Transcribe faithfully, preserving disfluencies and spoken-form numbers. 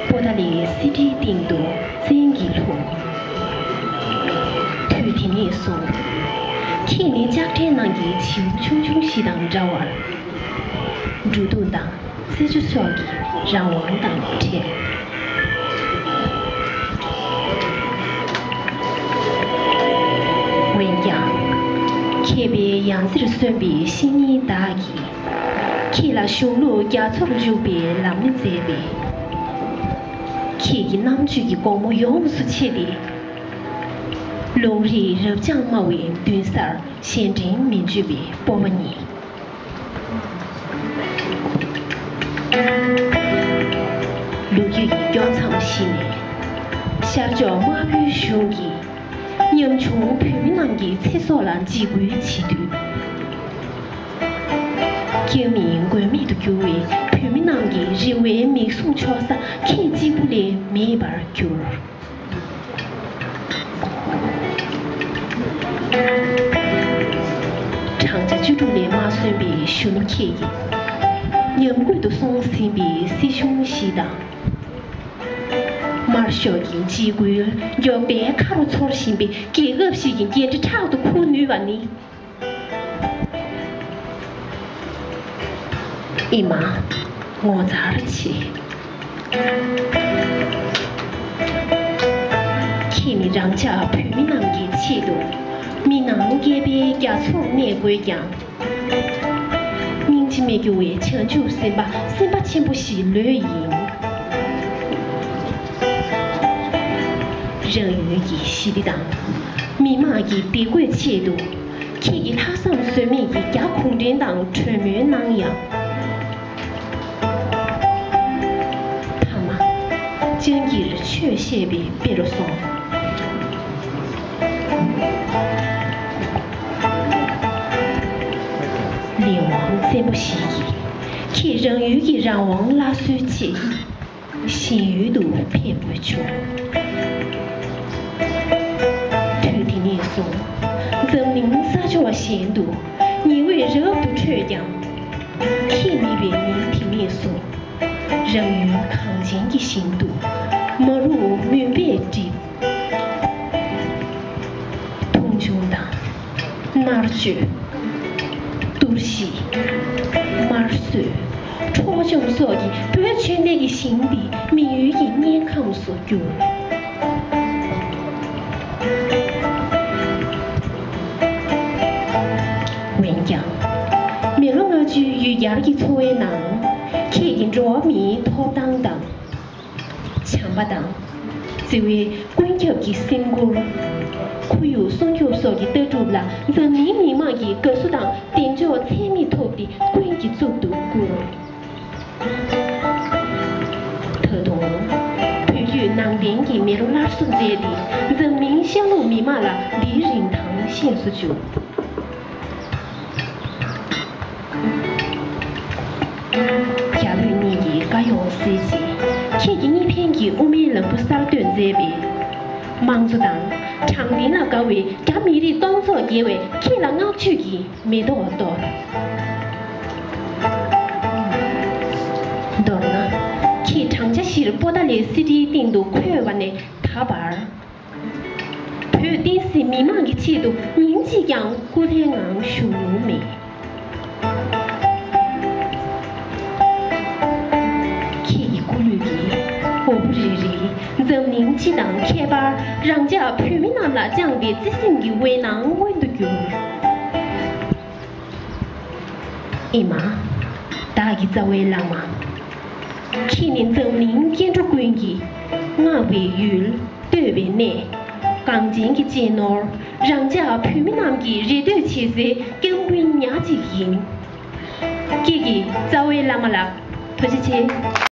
པོ་ཏཱ་ལའི་གསེར་ཁྲིའི་སྟེང་དུ་བཙན་གྱིས་ལྷུང་། དུས་དེ་ནས་བཟུང་། ཁྱེད་ནི་ལྕགས་ཁྲའི་ནང་གི་བྱིའུ་ཆུང་ཆུང་ཞིག་དང་འདྲ་བར། འགྲོ་འདུག་དང་། རྩེད་འཇོ་སོགས་ཀྱི་རང་དབང་དང་བྲལ། འོན་ཀྱང་། མཁས་པའི་ཡང་རྩེར་སོན་པའི་བཤེས་གཉེན་དག་གིས། ཁྱེད་ལ་གཞུང་ལུགས་རྒྱ་མཚོར་འཇུག་པའི་ལམ་སྣེ་མཛད་པས། ཁྱེད་ཀྱི་རྣམ་དཔྱོད་ཀྱི་སྒོ་མོ་ཡོངས་སུ་ཕྱེ་སྟེ། ལུང་རིགས་རབ་འབྱམས་སྨྲ་བའི་མདུན་སར་གཞན་དྲིང་མི་འཇུག་པའི་སྤོབས་པ་བརྙེས། ལོ་རྒྱུས་ཀྱི་དཀྱོག་མཚམས་ཤིག་ནས། ཤར་ཕྱོགས་དམར་པོའི་གཞུང་གིས་ཉམ་ཆུང་བོད་མི་རྣམས་ཀྱི་ཚེ་སྲོག་ལ་འཇིགས་སྐུལ་བྱེད་དུས། སྐྱེ་མེད་མགོན་མེད་དུ་གྱུར་བའི་བོད་མི་རྣམས་ཀྱི་རེ་བའི་མིག་ཟུང་ཕྱོགས་ས་ཁྱེད་གཅིག་པུ་ལས་མེད་པར་གྱུར། བགྲང་བྱ་བཅུ་དྲུག་ལས་མ་སོན་པའི་གཞོན་ནུ་ཁྱེད་ཀྱིས། ཉམས་རྒུད་དུ་སོང་ཟིན་པའི་སྲིད་གཞུང་ཞིག་དང་། དམར་ཤོག་གི་འཇིགས་སྐུལ་མགྱོགས་པའི་ཁ་རུ་འཚོར་བཞིན་པའི་རྒྱལ་ཁབ་ཞིག་གི་འགན་འཁྲི་ཕྲག་ཏུ་འཁུར་ནུས་པ་ནི། ཨེ་མ། ངོ་མཚར་ཆེ། ཁྱེད་ནི་རང་ཅག་བོད་མི་རྣམས་ཀྱི་ཆེད་དུ། མི་ནང་རྒྱལ་པོའི་རྒྱ་མཚོར་གནས་དགོས་ཀྱང་། སྙིང་རྗེ་མི་སྐྱོ་བའི་བྱང་ཆུབ་སེམས་དཔའ་སེམས་དཔའ་ཆེན་པོ་ཞིག་ལོས་ཡིན། རང་ཡུལ་གྱི་ཞི་བདེ་དང་། མི་དམངས་ཀྱི་བདེ་འགོད་ཆེད་དུ། ཁྱེད་ཀྱིས་ལྷག་བསམ་ཟོལ་མེད་ཀྱིས་རྒྱ་གུང་ཁྲན་ཏང་གྲོས་མོལ་གནང་ཡང་། མཐའ་མ། སྤྱང་ཀིར་ཆོས་བཤད་པའི་དཔེ་རུ་སོང་། ལས་དབང་བཙན་པོ་ཞིག་གིས། ཁྱེད་རང་ཡུལ་གྱི་རང་དབང་སླར་གསོའི་ཆེད། གཞན་ཡུལ་དུ་ཕེབས་དགོས་བྱུང་། དུས་དེ་ནས་བཟུང་། འཛམ་གླིང་ས་ཕྱོགས་གཞན་དུ་ཉི་འོད་རབ་ཏུ་འཕྲོས་ཀྱང་། ཁྱེད་མེད་པའི་ཉིན་དེ་ནས་བཟུང་། རང་ཡུལ་གངས་ཅན་གྱི་ཞིང་དུ་མ་རུངས་མུན་པས་བསྒྲིབས། མཐོང་ཆུང་དང་། མནར་གཅོད། གཏོར་བཤིག། དམར་གསོད། འཕྲོག་བཅོམ་སོགས་ཀྱིས་བོད་ཆོས་ལྡན་གྱི་ཞིང་འདི་མི་ཡུལ་གྱི་དམྱལ་ཁམས་སུ་གྱུར། འོན་ཀྱང་། མི་ལོ་ལྔ་བཅུའི་ཡུལ་གྱར་གྱི་འཚོ་བའི་ནང་། ཁྱེད་ཀྱི་འགྲོ་བ་མིའི་ཐོབ་ཐང་དང་། བྱམས་པ་དང་། བརྩེ་བའི་ཀུན་ཁྱབ་ཀྱི་སེམས་ཁུར། ཁོར་ཡུག་སྲུང་སྐྱོབ་སོགས་ཀྱི་ལྟ་གྲུབ་ལ་འཛམ་གླིང་མི་དམངས་ཀྱིས་དགའ་བསུ་དང་གདེང་འཇོག་ཚད་མེད་ཐོབ་སྟེ་ཀུན་གྱིས་གཙུག་ཏུ་བཀུར། ད་དུང་། བོད་བརྒྱུད་ནང་བསྟན་གྱི་མི་རོ་སླར་གསོ་མཛད་དེ་འཛམ་གླིང་ཤར་ལུགས་མི་དམངས་ལ་འདིའི་རིན་ཐང་ཤེས་སུ་བཅུག་རྒྱ་བོད་གཉིས་ཀྱི་བཀའ་ཡོག་སེལ་རྗེས། ཁྱེད་ཀྱིས་གཉིས་ཕན་གྱི་དབུ་མའི་ལམ་བུ་གསར་གཏོད་མཛད་པས། དམངས་གཙོ་དང་དྲང་བདེན་ལ་དགའ་བའི་རྒྱ་མི་རིགས་སྟོང་ཚོ་བརྒལ་བས་ཁྱེད་ལ་བསྔགས་བརྗོད་ཀྱི་མེ་ཏོག་གཏོར། མདོར་ན། ཁྱེད་བགྲང་བྱ་བཞིར་པོ་ཏཱ་ལའི་གསེར་ཁྲིའི་སྟེང་དུ་འཁོད་པ་ནས་ད་བར། བོད་བསྟན་སྲིད་མི་དམངས་ཀྱི་ཆེད་དུ་ཉིན་གཅིག་ཀྱང་སྐུ་ལྷའི་ངང་བཞུགས་མྱོང་མེད། ཁྱེད་ཀྱི་སྐུ་ལུས་ཀྱི་འོ་བུ་རེ་རེས་འཛམ་གླིང་སྤྱི་དང་ཁྱད་པར་རང་ཅག་བོད་མི་རྣམས་ལ་བཅངས་ཏེ་བརྩེ་སེམས་ཀྱི་འོད་སྣང་མངོན་དུ་གྱུར། ཨེ་མ། བདག་གི་རྩ་བའི་བླ་མ། ཁྱེད་ནི་འཛམ་གླིང་སྐྱེ་འགྲོ་ཀུན་གྱི་བསྔགས་པའི་ཡུལ། བསྟོད་པའི་གནས། གངས་ཅན་གྱི་གཅེས་ནོར། རང་ཅག་བོད་མི་རྣམས་ཀྱི་རེ་ལྟོས་བྱེད་སའི་སྐྱབས་མགོན་ཉག་གཅིག་ཡིན། ཁྱེད་ཀྱི་རྩ་བའི་བླ་མ་ལགས། ཐུགས་རྗེ་ཆེ།